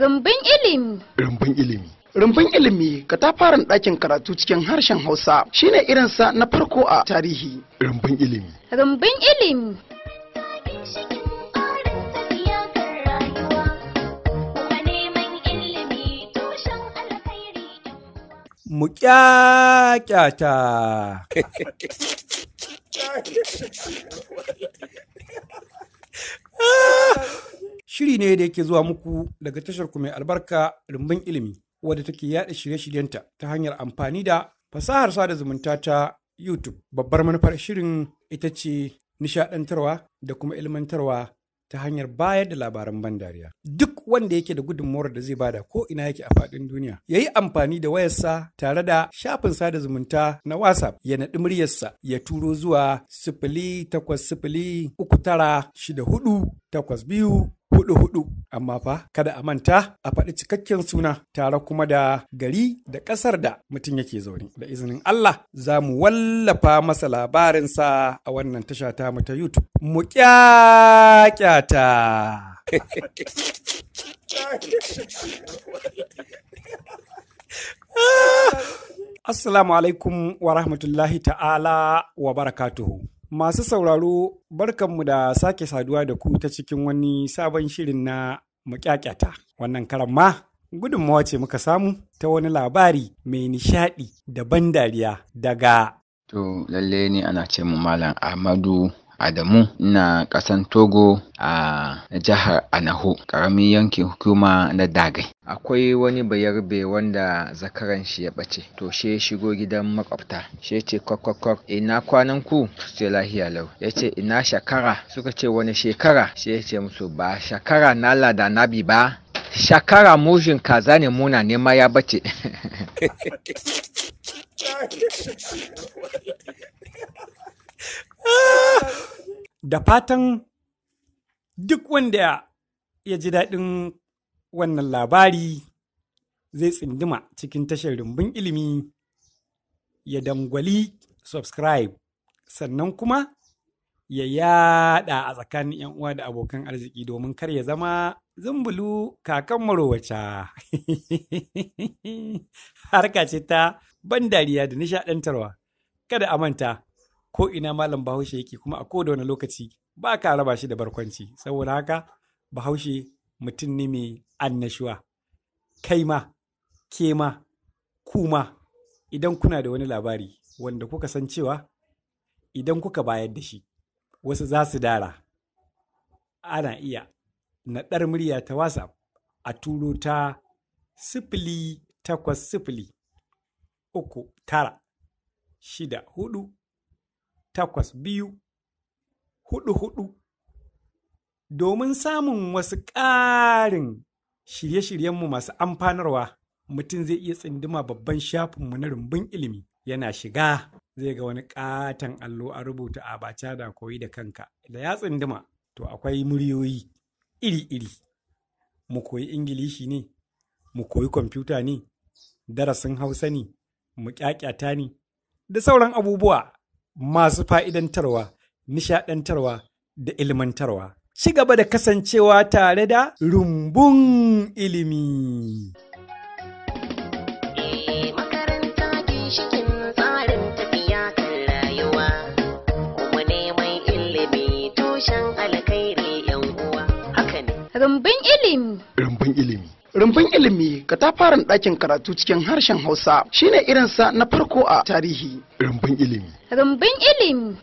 Rumbun ilimi. Rumbun ilimi. Rumbun ilimi katafaren ɗakin karatu cikin harshen Hausa shine irinsa na farko a tarihi. Rumbun ilimi. Rumbun ilimi. Mu ƙyaƙyata. Shiri ne da yake zuwa muku daga tashar ku mai albarka, Rumbun Ilimi, wadda take yaɗa shirye-shiryenta ta hanyar amfani da fasahar sada zumunta ta YouTube. Babbar manufar shirin ita ce nishaɗantarwa da kuma ilmantarwa ta hanyar bayar da labaran ban dariya. Duk wanda yake da gudunmawar da zai bada, ko ina yake a faɗin duniya, ya yi amfani da wayarsa tare da shafin sada zumunta na WhatsApp, ya naɗi muryarsa ya turo zuwa 08039648244. Amma fa kada a manta a faɗi cikakken suna tare kuma da gari da ƙasar da mutum yake zaune. Da izinin Allah za mu wallafa masa labarinsa a wannan tasha ta mu ta YouTube. Mu ƙyaƙyata. Assalamu alaikum wa rahmatullahi ta'ala wa barakatuhu. Masu sauraro, barkanmu da sake saduwa da ku ta cikin wani sabon shirin na Mukyakyata. Wannan karan ma gudunmawa ce muka samu ta wani labari mai nishaɗi da ban dariya daga To lalle ni ana ce mu Malam Ahmadu Adamu, ina ƙasan Togo a jihar Anaho, ƙaramin yankin hukuma na Dagai. Akwai wani Bayarbe wanda zakaran shi ya ɓace, to she shigo gidan makwabta, she ce, "Kwak, ina kwanan ku?" Sai, "Lahiya lau." Ya ce, "Ina shakara?" Suka ce, "Wani shekara?" She ya ce musu, "Ba shakara na lada nabi ba, shakara mujin kaza ne muna nema ya bace." Da fatan duk wanda ya ji daɗin wannan labari zai tsinduma cikin tashar Rumbun Ilimi ya dangwali subscribe, sannan kuma ya yada a tsakanin 'yan uwa da abokan arziki, domin kar ya zama zumbulu kakan marowaca. Harka ce ta ban dariya da nishaɗantarwa. Kada a manta, ko ina malam Bahaushe yake kuma a koda wani lokaci, ba ka raba shi da barkwanci. Saboda haka Bahaushe mutum ne mai annashuwa. Kai ma, ke ma, kuma, idan kuna da wani labari wanda kuka san cewa idan kuka bayar da shi wasu za su dara, ana iya naɗar murya ta WhatsApp a turo ta 08039648244. Domin samun wasu ƙarin shirye-shiryenmu masu amfanarwa, mutum zai iya tsinduma babban shafinmu na Rumbun Ilimi. Yana shiga zai ga wani ƙaton allo a rubuta "Abacha da koyi da kanka". Da ya tsinduma, to akwai muryoyi iri-iri: mu koyi Ingilishi ne, mu koyi kwamfuta ne, darasin Hausa ne, mu ƙyaƙyata ne, da sauran abubuwa masu fa'idantarwa, nishaɗantarwa da ilmantarwa. Ci gaba da kasancewa tare da Rumbun Ilimi. Makaranta ginshikin tsarin tafiya kan rayuwa, kuma neman ilimi tushen alkhairi, yan uwa, haka ne. Rumbun ilimi. Rumbun ilimi. Rumbun ilimi katafaren ɗakin karatu cikin harshen Hausa shine irinsa na farko a tarihi. Rumbun ilimi. Rumbun ilimi.